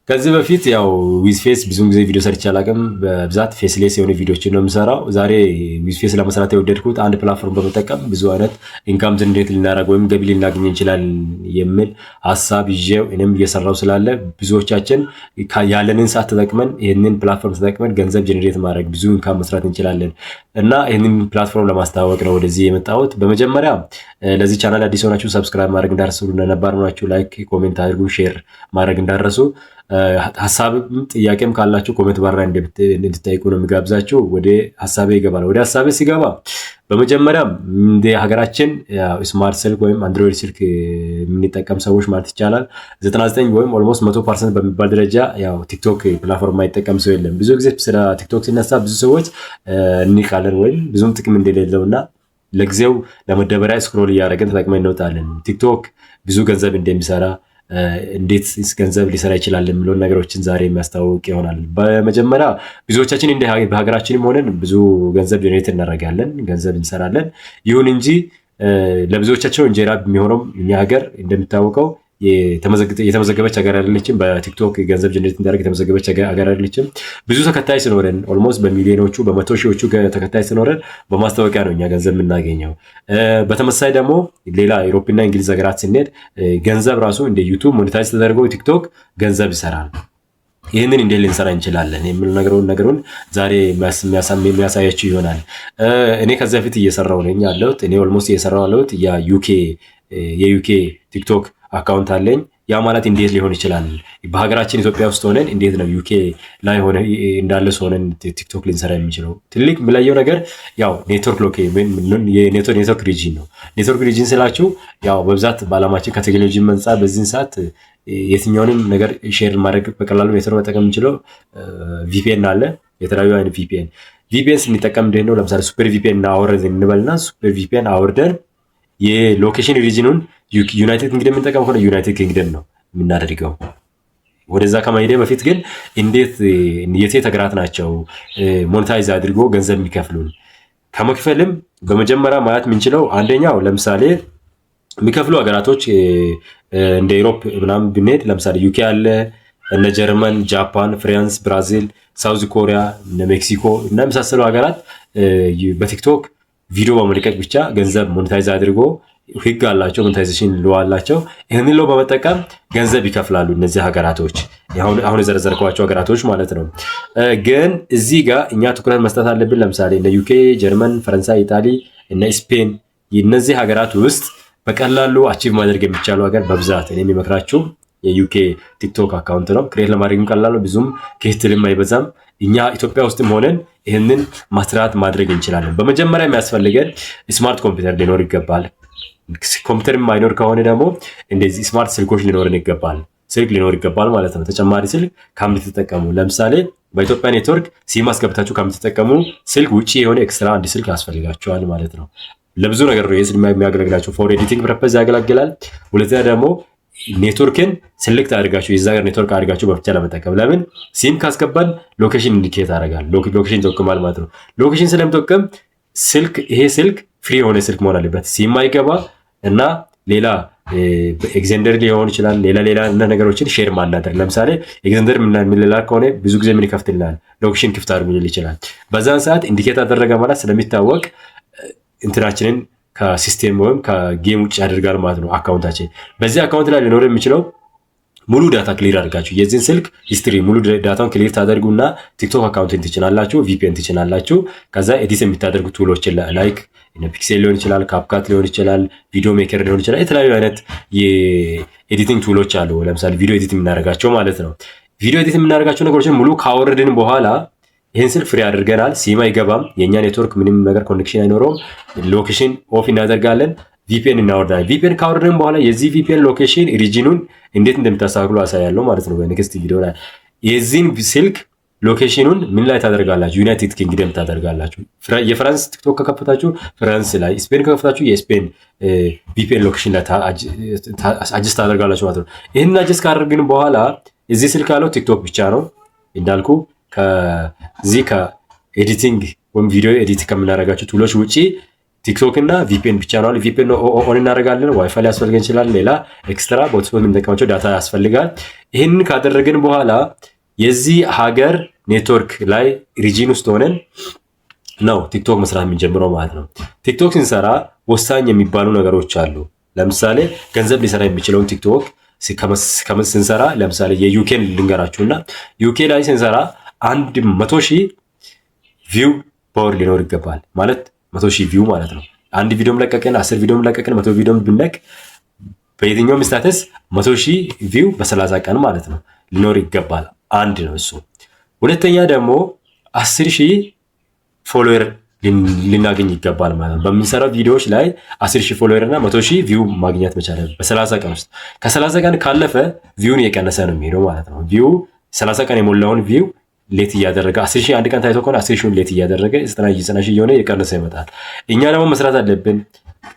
ከዚህ በፊት ያው with face ብዙን ጊዜ ቪዲዮ ሰርቼ አላውቅም። በብዛት faceless የሆኑ ቪዲዮችን ነው የምሰራው። ዛሬ with face ለመስራት የወደድኩት አንድ platform በመጠቀም ብዙ አይነት income እንዴት ልናደርግ ወይም ገቢ ልናገኝ እንችላለን የሚል ሀሳብ ይዤው እኔም እየሰራው ስላለ ብዙዎቻችን ያለንን ሰዓት ተጠቅመን ይህንን platform ተጠቅመን ገንዘብ generate ማድረግ፣ ብዙ income መስራት እንችላለን እና ይህንን platform ለማስተዋወቅ ነው ወደዚህ የመጣሁት። በመጀመሪያ ለዚህ ቻናል አዲስ የሆናችሁ subscribe ማድረግ እንዳትረሱ፣ ነባር ሆናችሁ like፣ comment አድርጉ፣ share ማድረግ እንዳትረሱ። ሀሳብም ጥያቄም ካላችሁ comment ባር ላይ እንድትጠይቁ ነው የምጋብዛችሁ። ወደ ሀሳቤ ይገባል። ወደ ሀሳቤ ሲገባ በመጀመሪያ እንደ ሀገራችን smart ስልክ ወይም Android ስልክ የምንጠቀም ሰዎች ማለት ይቻላል 99 ወይም almost 100% በሚባል ደረጃ ያው TikTok platform የማይጠቀም ሰው የለም። ብዙ ጊዜ ስለ TikTok ሲነሳ ብዙ ሰዎች እንንቃለን ወይም ብዙም ጥቅም እንደሌለው እና ለጊዜው ለመደበሪያ scroll እያደረግን ተጠቅመን እንወጣለን። TikTok ብዙ ገንዘብ እንደሚሰራ፣ እንዴት ገንዘብ ሊሰራ ይችላል የሚለውን ነገሮችን ዛሬ የሚያስተዋውቅ ይሆናል። በመጀመሪያ ብዙዎቻችን እንደ በሀገራችንም ሆነን ብዙ ገንዘብ generate እናደርጋለን፣ ገንዘብ እንሰራለን። ይሁን እንጂ ለብዙዎቻቸው እንጀራ የሚሆነው እኛ ሀገር እንደሚታወቀው የተመዘገበች ሀገር አይደለችም። በ TikTok ገንዘብ generate እንዲያደርግ የተመዘገበች ሀገር አይደለችም። ብዙ ተከታይ ሲኖረን፣ almost በሚሊዮኖቹ በመቶ ሺዎቹ ተከታይ ሲኖረን በማስታወቂያ ነው እኛ ገንዘብ የምናገኘው። በተመሳሳይ ደግሞ ሌላ Europe ና እንግሊዝ ሀገራት ስንሄድ ገንዘብ ራሱ እንደ YouTube monetize ተደርጎ TikTok ገንዘብ ይሰራል። ይህንን እንዴት ልንሰራ እንችላለን የሚሉ ነገሩን ዛሬ የሚያሳያችሁ ይሆናል። እኔ ከዚያ በፊት እየሰራው ነኝ ያለሁት። እኔ almost እየሰራው ያለሁት የ UK TikTok account አለኝ። ያ ማለት እንዴት ሊሆን ይችላል? በሀገራችን ኢትዮጵያ ውስጥ ሆነን እንዴት ነው UK ላይ ሆነ እንዳለ ሰው ሆነን TikTok ልንሰራ የሚችለው? ትልቅ የሚለየው ነገር ያው ኔትወርክ የ network region ነው። Network region ስላችሁ ያው በብዛት በዓለማችን ከቴክኖሎጂ አንጻር በዚህን ሰዓት የትኛውንም ነገር share ማድረግ በቀላሉ ኔትወርክ መጠቀም የምንችለው VPN አለ። የተለያዩ አይነት VPN ስንጠቀም እንዴት ነው? ለምሳሌ Super VPN አወረድን እንበልና Super VPN አውርደን የ location region ኑን United Kingdom የምንጠቀም ከሆነ United Kingdom ነው የምናደርገው። ወደዛ ከመሄዴ በፊት ግን እንዴት የት ሀገራት ናቸው monetize አድርጎ ገንዘብ የሚከፍሉን? ከመክፈልም በመጀመሪያ ማለት የምንችለው አንደኛው ለምሳሌ የሚከፍሉ ሀገራቶች እንደ Europe ምናምን ብንሄድ ለምሳሌ UK አለ፣ እነ ጀርመን፣ ጃፓን፣ France፣ ብራዚል፣ South Korea፣ እነ ሜክሲኮ እና የመሳሰሉ ሀገራት በ TikTok ቪዲዮ በመልቀቅ ብቻ ገንዘብ monetize አድርጎ ህግ አላቸው፣ monetization law አላቸው። ይህንን law በመጠቀም ገንዘብ ይከፍላሉ እነዚህ ሀገራቶች፣ አሁን የዘረዘርኳቸው ሀገራቶች ማለት ነው። ግን እዚህ ጋር እኛ ትኩረት መስጠት አለብን። ለምሳሌ እነ UK፣ ጀርመን፣ ፈረንሳይ፣ ኢጣሊ፣ እነ ስፔን፣ እነዚህ ሀገራት ውስጥ በቀላሉ achieve ማድረግ የሚቻሉ ሀገር በብዛት እኔ የምመክራችሁ የ UK TikTok account ነው። Create ለማድረግም ቀላል ነው፣ ብዙም ክትትልም አይበዛም። እኛ ኢትዮጵያ ውስጥም ሆነን ይህንን መስራት ማድረግ እንችላለን። በመጀመሪያ የሚያስፈልገን smart ኮምፒውተር ሊኖር ይገባል። ኮምፒውተር የማይኖር ከሆነ ደግሞ እንደዚህ smart ስልኮች ሊኖርን ይገባል። ስልክ ሊኖር ይገባል ማለት ነው። ተጨማሪ ስልክ ከምትጠቀሙ፣ ለምሳሌ በኢትዮጵያ ኔትወርክ ሲም አስገብታችሁ ከምትጠቀሙ ስልክ ውጭ የሆነ extra አንድ ስልክ ያስፈልጋችኋል ማለት ነው። ለብዙ ነገር ነው ይህ ስልክ የሚያገለግላችሁ። For editing purpose ያገለግላል። ሁለተኛ ደግሞ network ን select አድርጋችሁ የዛ ሀገር ኔትወርክ አድርጋችሁ በብቻ ለመጠቀም። ለምን? ሲም ካስገባን location indicate ያደርጋል፣ location ይጠቁማል ማለት ነው። Location ስለሚጠቅም ስልክ ይሄ ስልክ free የሆነ ስልክ መሆን አለበት። ሲም አይገባ እና ሌላ Xender ሊሆን ይችላል። ሌላ ሌላ ነገሮችን share ማናደርግ። ለምሳሌ Xender የምንላክ ከሆነ ብዙ ጊዜ ምን ይከፍትልናል? Location ክፍት አድርጉ ሊል ይችላል። በዛን ሰዓት indicate አደረገ ማለት ስለሚታወቅ እንትናችንን ከ system ወይም ከ game ውጭ ያደርጋል ማለት ነው account ኣችን። በዚህ account ላይ ሊኖር የሚችለው ሙሉ data clear አድርጋችሁ የዚህን ስልክ history ሙሉ data ውን clear ታደርጉና TikTok account ን ትጭናላችሁ፣ VPN ትጭናላችሁ። ከዛ edit የምታደርጉ tool ኦችን like PixelLab ሊሆን ይችላል፣ CapCut ሊሆን ይችላል፣ Video Maker ሊሆን ይችላል። የተለያዩ አይነት የ editing tool ኦች አሉ። ለምሳሌ ቪዲዮ edit የምናደርጋቸው ማለት ነው። ቪዲዮ edit የምናደርጋቸው ነገሮችን ሙሉ ካወረድን በኋላ ይህን ስልክ free አድርገናል። ሲም አይገባም። የእኛ ኔትወርክ ምንም ነገር connection አይኖረውም። Location off እናደርጋለን። VPN እናወርዳለን። VPN ካወረድን በኋላ የዚህ VPN location region ኑን እንዴት እንደምታስተካክሉ አሳያለሁ ማለት ነው በ next ቪዲዮ ላይ። የዚህን ስልክ location ኑን ምን ላይ ታደርጋላችሁ? United Kingdom ታደርጋላችሁ። የ France TikTok ከከፈታችሁ France ላይ፣ ስፔን ከከፈታችሁ የስፔን VPN location ላይ adjust ታደርጋላችሁ ማለት ነው። ይህንን adjust ካደረግን በኋላ እዚህ ስልክ ያለው TikTok ብቻ ነው። እንዳልኩ ከዚህ ከ editing ወይም ቪዲዮ edit ከምናደርጋቸው tool ኦች ውጪ ቲክቶክ እና VPN ብቻ ነው። VPN on እናደርጋለን። ዋይፋይ ሊያስፈልገን ይችላል። ሌላ extra በ hotspot የምንጠቀማቸው data ያስፈልጋል። ይህንን ካደረግን በኋላ የዚህ ሀገር ኔትወርክ ላይ region ውስጥ ሆነን ነው ቲክቶክ መስራት የምንጀምረው ማለት ነው። ቲክቶክ ስንሰራ ወሳኝ የሚባሉ ነገሮች አሉ። ለምሳሌ ገንዘብ ሊሰራ የሚችለውን ቲክቶክ ስንሰራ፣ ለምሳሌ የ UK ን ልንገራችሁ እና UK ላይ ስንሰራ 100,000 view በወር ሊኖር ይገባል። ማለት 100,000 view ማለት ነው። አንድ ቪዲዮም ለቀቅን፣ 10 ቪዲዮም ለቀቅን፣ 100 ቪዲዮም ብንለቅ በየትኛውም status 100,000 view በ30 ቀን ማለት ነው ሊኖር ይገባል። አንድ ነው እሱ። ሁለተኛ ደግሞ 10,000 follower ልናገኝ ይገባል ማለት ነው። በምንሰራው ቪዲዮዎች ላይ 10,000 follower እና 100,000 view ማግኘት መቻል በ30 ቀን ውስጥ። ከ30 ቀን ካለፈ view ን እየቀነሰ ነው የሚሄደው ማለት ነው። View 30 ቀን የሞላውን view late እያደረገ፣ 10,000 አንድ ቀን ታይቶ ከሆነ 10,000ውን late እያደረገ 90,000 እየሆነ እየቀነሰ ይመጣል። እኛ ደግሞ መስራት አለብን።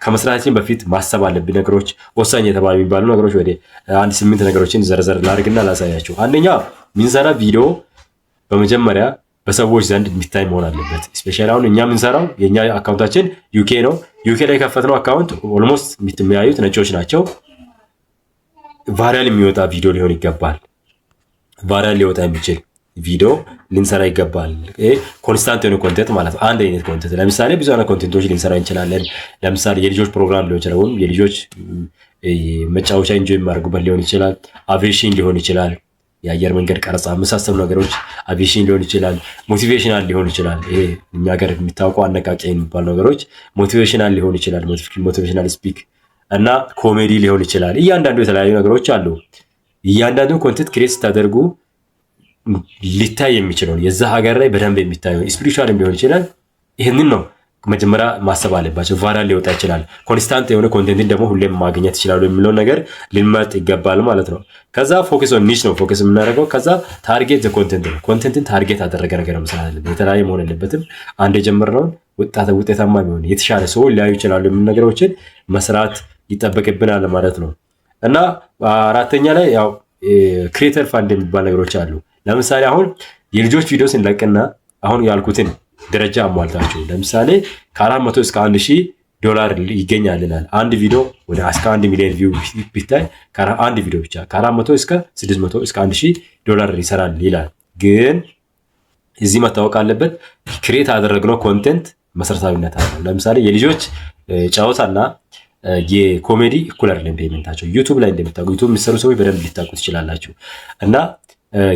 ከመስራታችን በፊት ማሰብ አለብን። ነገሮች ወሳኝ የተባሉ የሚባሉ ነገሮች ወደ አንድ ስምንት ነገሮችን ዘርዘር ላድርግና ላሳያችሁ። አንደኛ የምንሰራ ቪዲዮ በመጀመሪያ በሰዎች ዘንድ የሚታይ መሆን አለበት። Especially አሁን እኛ የምንሰራው የእኛ account ኣችን UK ነው። UK ላይ የከፈትነው account almost የሚያዩት ነጮች ናቸው። Viral የሚወጣ ቪዲዮ ሊሆን ይገባል። Viral ሊወጣ የሚችል ቪዲዮ ልንሰራ ይገባል። Constant የሆነ content ማለት ነው። አንድ አይነት content፣ ለምሳሌ ብዙ አይነት content ኦች ልንሰራ እንችላለን። ለምሳሌ የልጆች ፕሮግራም ሊሆን ይችላል፣ ወይም የልጆች መጫወቻ enjoy የሚያደርጉበት ሊሆን ይችላል። አቪዬሽን ሊሆን ይችላል። የአየር መንገድ ቀረጻ መሳሰሉ ነገሮች አቪዬሽን ሊሆን ይችላል። Motivational ሊሆን ይችላል። ይሄ እኛ ሀገር የሚታወቀው አነቃቂ የሚባሉ ነገሮች motivational ሊሆን ይችላል። Motivational speak እና ኮሜዲ ሊሆን ይችላል። እያንዳንዱ የተለያዩ ነገሮች አሉ። እያንዳንዱ content create ስታደርጉ ሊታይ የሚችለውን፣ የዛ ሀገር ላይ በደንብ የሚታየውን፣ spiritual ሊሆን ይችላል። ይህንን ነው መጀመሪያ ማሰብ አለባቸው። Viral ሊወጣ ይችላል። Constant የሆነ content ን ደግሞ ሁሌም ማግኘት ይችላሉ የሚለውን ነገር ልንመርጥ ይገባል ማለት ነው። ከዛ focus on niche ነው focus የምናደርገው። ከዛ target content ነው። Content ን target ያደረገ ነገር መስራት አለብን። የተለያየ መሆን የለበትም። አንድ የጀመርነውን ውጤታማ የሚሆን፣ የተሻለ ሰዎች ሊያዩ ይችላሉ የሚሉ ነገሮችን መስራት ይጠበቅብናል ማለት ነው። እና አራተኛ ላይ ያው creator fund የሚባል ነገሮች አሉ። ለምሳሌ አሁን የልጆች ቪዲዮ ስንለቅና አሁን ያልኩትን ደረጃ አሟልታችሁ ለምሳሌ ከ400 እስከ 1000 ዶላር ይገኛል ይላል። አንድ ቪዲዮ ወደ እስከ 1 ሚሊዮን view ቢታይ አንድ ቪዲዮ ብቻ ከ400 እስከ 600 እስከ 1000 ዶላር ይሰራል ይላል። ግን እዚህ መታወቅ አለበት create ያደረግነው content መሰረታዊነት አለው። ለምሳሌ የልጆች ጨዋታና የኮሜዲ እኩል አይደለም payment ኣቸው። ዩቱብ ላይ እንደምታውቁ፣ ዩቱብ የሚሰሩ ሰዎች በደንብ ሊታውቁ ትችላላችሁ። እና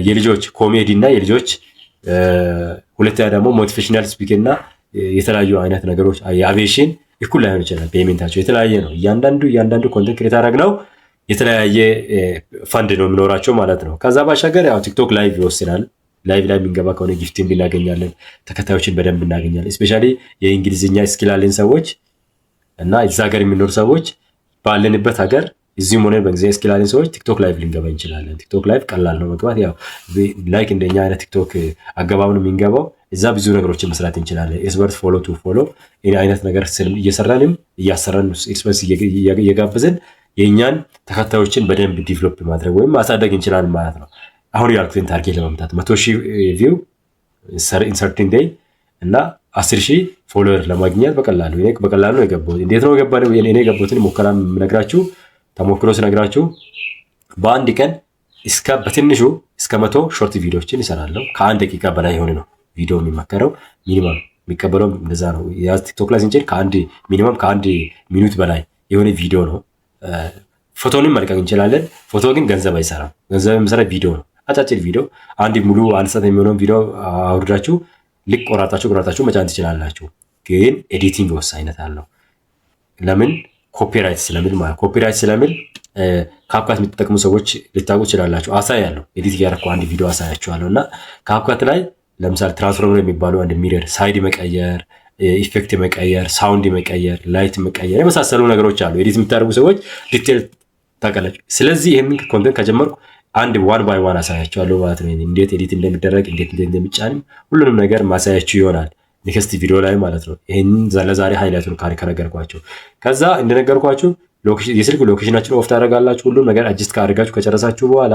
የልጆች ኮሜዲ እና የልጆች፣ ሁለተኛ ደግሞ motivational speak እና የተለያዩ አይነት ነገሮች የአቪዬሽን እኩል ላይሆን ይችላል። Payment ኣቸው የተለያየ ነው። እያንዳንዱ content create ያደረግነው የተለያየ ፈንድ ነው የሚኖራቸው ማለት ነው። ከዛ ባሻገር ያው ቲክቶክ live ይወስናል። Live ላይ የምንገባ ከሆነ gift ን እናገኛለን፣ ተከታዮችን በደንብ እናገኛለን። Especially የእንግሊዝኛ skill ያለን ሰዎች እና እዛ ሀገር የሚኖሩ ሰዎች፣ ባለንበት ሀገር እዚህም ሆነን በእንግሊዝኛ skill ያለን ሰዎች ቲክቶክ live ልንገባ እንችላለን። ቲክቶክ live ቀላል ነው መግባት። ያው like እንደኛ አይነት ቲክቶክ አገባብ ነው የምንገባው። እዛ ብዙ ነገሮችን መስራት እንችላለን። እርስ በርስ follow to follow አይነት ነገር እየሰራንም እያሰራን እርስ በርስ እየጋበዝን የእኛን ተከታዮችን በደንብ develop ማድረግ ወይም ማሳደግ እንችላለን ማለት ነው። አሁን ያልኩትን target ለመምታት 100,000 view in 30 day እና 10,000 follower ለማግኘት በቀላሉ ነው የገባሁት። እንዴት ነው የገባ? እኔ የገባሁትን ሙከራ የምነግራችሁ፣ ተሞክሮ ስነግራችሁ በአንድ ቀን እስከ በትንሹ እስከ 100 short ቪዲዮዎችን ይሰራለሁ። ከ1 ደቂቃ በላይ የሆነ ነው ቪዲዮ የሚመከረው፣ minimum የሚቀበለው እንደዛ ነው። ቲክቶክ ላይ ስንችል ከአንድ minimum ከ1 minute በላይ የሆነ ቪዲዮ ነው። ፎቶንም መልቀቅ እንችላለን። ፎቶ ግን ገንዘብ አይሰራም። ገንዘብ የሚሰራ ቪዲዮ ነው። አጫጭር ቪዲዮ አንድ ሙሉ አንድ ሰዓት የሚሆነውን ቪዲዮ አውርዳችሁ ልክ ቆራርጣችሁ ቆራርጣችሁ መጫን ትችላላችሁ። ግን editing ወሳኝነት አለው። ለምን? Copyright ስለሚል ማለት፣ copyright ስለሚል CapCut የምትጠቀሙ ሰዎች ልታውቁ ትችላላችሁ። አሳያለሁ፣ edit እያደረኩ አንድ ቪዲዮ አሳያችኋለሁ። እና CapCut ላይ ለምሳሌ transformer የሚባሉ አንድ mirror side መቀየር፣ effect መቀየር፣ sound መቀየር፣ light መቀየር የመሳሰሉ ነገሮች አሉ። Edit የምታደርጉ ሰዎች detail ታውቃላችሁ። ስለዚህ ይህንን content ከጀመርኩ አንድ one by one አሳያችኋለሁ ማለት ነው። እንዴት edit እንደሚደረግ፣ እንዴት እንደሚጫንም ሁሉንም ነገር ማሳያችሁ ይሆናል next ቪዲዮ ላይ ማለት ነው። ይህንን ለዛሬ highlight ኡን ከነገርኳችሁ፣ ከዛ እንደነገርኳችሁ የስልክ location ኣችሁን off ታደርጋላችሁ። ሁሉም ነገር adjust ካደርጋችሁ ከጨረሳችሁ በኋላ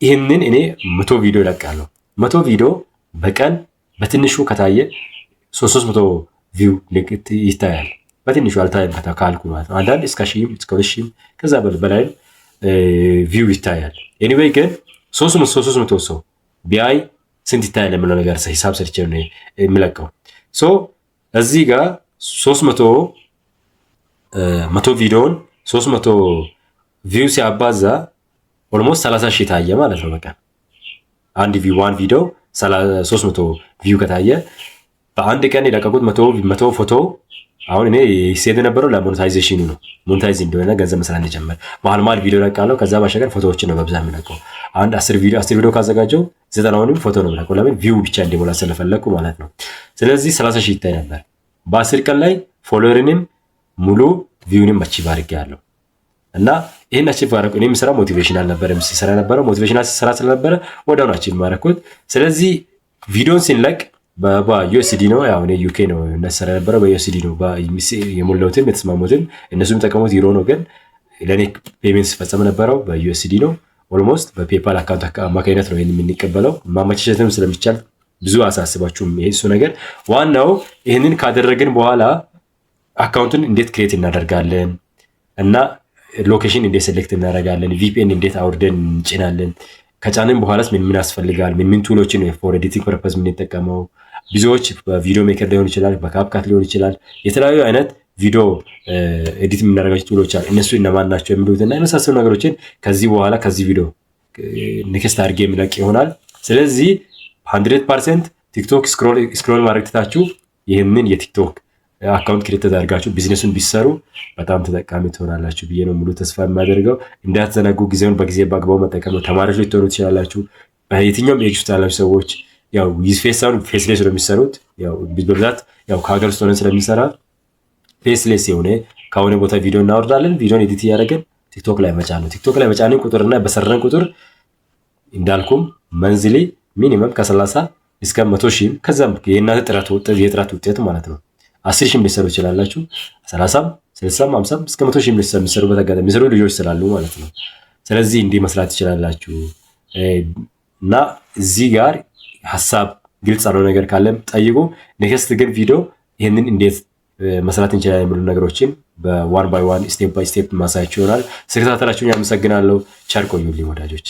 ይህንን እኔ 100 ቪዲዮ ይለቃለሁ። 100 ቪዲዮ በቀን በትንሹ ከታየ 300 view ይታያል። በትንሹ አልታይም ካልኩ ማለት ነው። አንዳንድ እስከ 1000ም እስከ 2000ም ከዛ በላይም view ይታያል። Anyway ግን 300 ሰው ቢያይ ስንት ይታያል የሚለው ነገር ሂሳብ ሰርቼ ነው የሚለቀው። So እዚህ ጋር 300 100 ቪዲዮን 300 view ሲያባዛ almost 30 ሺህ ታየ ማለት ነው። በቃ አንድ view one ቪዲዮ 300 view ከታየ በአንድ ቀን የለቀቁት 100 ፎቶ፣ አሁን እኔ ሴት የነበረው ለ monetization ኑ ነው። Monetize እንደሆነ ገንዘብ መስራት እንደጀመር መሀል መሀል ቪዲዮ ለቃለሁ። ከዛ ባሻገር ፎቶዎችን ነው በብዛት የምለቀው። አንድ 10 ቪዲዮ ካዘጋጀው 90ውንም ፎቶ ነው የምለቀው። ለምን? View ብቻ እንዲሞላ ስለፈለግኩ ማለት ነው። ስለዚህ 30 ሺህ ይታይ ነበር። በ10 ቀን ላይ follower ንም ሙሉ view ንም achieve አድርጌያለሁ። እና ይህን achieve አደረኩ። እኔ የምሰራው motivational ነበር ሲሰራ ነበረው፣ motivational ሲሰራ ስለነበረ ወዲያውኑ achieve ማድረኩት። ስለዚህ ቪዲዮን ሲንለቅ በ USD ነው። ያው እኔ UK ነው እነሰራ የነበረው፣ በ USD ነው የሞላሁትም የተስማሙትም። እነሱ የሚጠቀሙት ዩሮ ነው፣ ግን ለእኔ payment ሲፈጸም ነበረው በ USD ነው። Almost በ PayPal account አማካኝነት ነው ይህን የምንቀበለው። ማመቻቸትም ስለሚቻል ብዙ አሳስባችሁም ይሄ እሱ ነገር። ዋናው ይህንን ካደረግን በኋላ account ኡን እንዴት create እናደርጋለን እና location እንዴት select እናደርጋለን፣ VPN እንዴት አውርደን እንጭናለን፣ ከጫንን በኋላስ ምን ምን ያስፈልጋል፣ ምን ምን tool ኦችን for editing purpose የምንጠቀመው፣ ብዙዎች በ video maker ሊሆን ይችላል፣ በ CapCut ሊሆን ይችላል። የተለያዩ አይነት ቪዲዮ edit የምናደርጋቸው tool ኦች አሉ። እነሱ እነማን ናቸው የሚሉት እና የመሳሰሉ ነገሮችን ከዚህ በኋላ ከዚህ ቪዲዮ next አድርጌ የሚለቅ ይሆናል። ስለዚህ 100% ቲክቶክ scroll ማድረግ ትታችሁ ይህንን የቲክቶክ account create ተደርጋችሁ ቢዝነሱን ቢሰሩ በጣም ተጠቃሚ ትሆናላችሁ ብዬ ነው ሙሉ ተስፋ የማደርገው። እንዳትዘነጉ፣ ጊዜውን በጊዜ በአግባቡ መጠቀም ነው። ተማሪዎች ልትሆኑ ትችላላችሁ። በየትኛውም ኤጅ ውስጥ ያላችሁ ሰዎች ያው with face ሳይሆን faceless ነው የሚሰሩት። ያው በብዛት ያው ከሀገር ውስጥ ሆነን ስለሚሰራ faceless የሆነ ከሆነ ቦታ ቪዲዮ እናወርዳለን። ቪዲዮን edit እያደረግን ቲክቶክ ላይ መጫን ነው። ቲክቶክ ላይ መጫንን ቁጥርና በሰራን ቁጥር እንዳልኩም monthly minimum ከ30 እስከ 100 ሺህም ከዛም የእናንተ የጥረት ውጤት ማለት ነው። 10 ሺህም ሊሰሩ ይችላላችሁ። 30ም 60ም 50ም እስከ 100 ሺህም የሚሰሩበት አጋጣሚ የሚሰሩ ልጆች ስላሉ ማለት ነው። ስለዚህ እንዲህ መስራት ትችላላችሁ እና እዚህ ጋር ሀሳብ ግልጽ ያልሆነ ነገር ካለም ጠይቁ። Next ግን ቪዲዮ ይህንን እንዴት መስራት እንችላለን የሚሉ ነገሮችን በ one by one, step by step ማሳያችሁ ይሆናል። ስለተከታተላችሁኝ አመሰግናለሁ። ቸር ቆዩልኝ ወዳጆች።